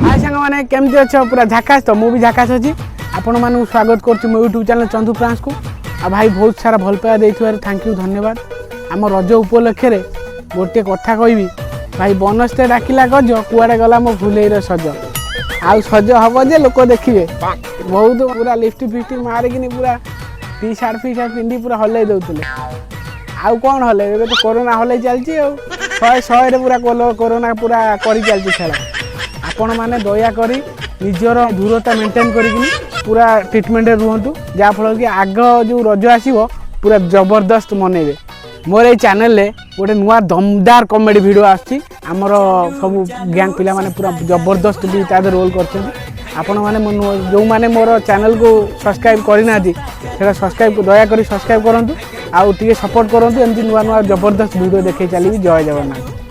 ହାଏ ସାଙ୍ଗମାନେ, କେମିତି ଅଛ? ପୁରା ଝାକାସ ତ? ମୁଁ ବି ଝାକାସ ଅଛି। ଆପଣମାନଙ୍କୁ ସ୍ୱାଗତ କରୁଛି ମୋ ୟୁଟ୍ୟୁବ୍ ଚ୍ୟାନେଲ୍ ଚନ୍ଦୁ ପ୍ରାନ୍ସକୁ। ଆଉ ଭାଇ, ବହୁତ ସାରା ଭଲ ପାଇବା ଦେଇଥିବାରୁ thank you, ଧନ୍ୟବାଦ। ଆମ ରଜ ଉପଲକ୍ଷରେ ଗୋଟିଏ କଥା କହିବି ଭାଇ, ବନସ୍ତେ ଡାକିଲା ଗଜ, କୁଆଡ଼େ ଗଲା ମୋ ଫୁଲେଇର ସଜ? ଆଉ ସଜ ହବ ଯେ ଲୋକ ଦେଖିବେ। ବହୁତ ପୁରା ଲିପଷ୍ଟିକ୍ ଫିଷ୍ଟିକ୍ ମାରିକିନି, ପୁରା ଟି ସାର୍ଟ ଫି ସାର୍ଟ ପିନ୍ଧି ପୁରା ହଲେଇ ଦେଉଥିଲେ। ଆଉ କ'ଣ ହଲେ? ଏବେ ତ କରୋନା ହଲେଇ ଚାଲିଛି। ଆଉ ଶହେ ଶହେରେ ପୁରା କରୋନା ପୁରା କରି ଚାଲିଛି ଖେଳ। ଆପଣମାନେ ଦୟାକରି ନିଜର ଦୂରତା ମେଣ୍ଟେନ୍ କରିକିନି ପୁରା ଟ୍ରିଟମେଣ୍ଟରେ ରୁହନ୍ତୁ, ଯାହାଫଳରେ କି ଆଗ ଯେଉଁ ରଜ ଆସିବ ପୁରା ଜବରଦସ୍ତ ମନେଇବେ। ମୋର ଏଇ ଚ୍ୟାନେଲରେ ଗୋଟେ ନୂଆ ଦମଦାର କମେଡ଼ି ଭିଡ଼ିଓ ଆସୁଛି। ଆମର ସବୁ ଗ୍ୟାଙ୍ଗ ପିଲାମାନେ ପୁରା ଜବରଦସ୍ତ ବି ତା ଦେହରେ ରୋଲ୍ କରିଛନ୍ତି। ଆପଣମାନେ ଯେଉଁମାନେ ମୋର ଚ୍ୟାନେଲକୁ ସବସ୍କ୍ରାଇବ୍ କରିନାହାନ୍ତି, ସେଇଟା ସବସ୍କ୍ରାଇବ୍, ଦୟାକରି ସବସ୍କ୍ରାଇବ୍ କରନ୍ତୁ ଆଉ ଟିକେ ସପୋର୍ଟ କରନ୍ତୁ। ଏମିତି ନୂଆ ନୂଆ ଜବରଦସ୍ତ ଭିଡ଼ିଓ ଦେଖେଇ ଚାଲିବି। ଜୟ ଜଗନ୍ନାଥ।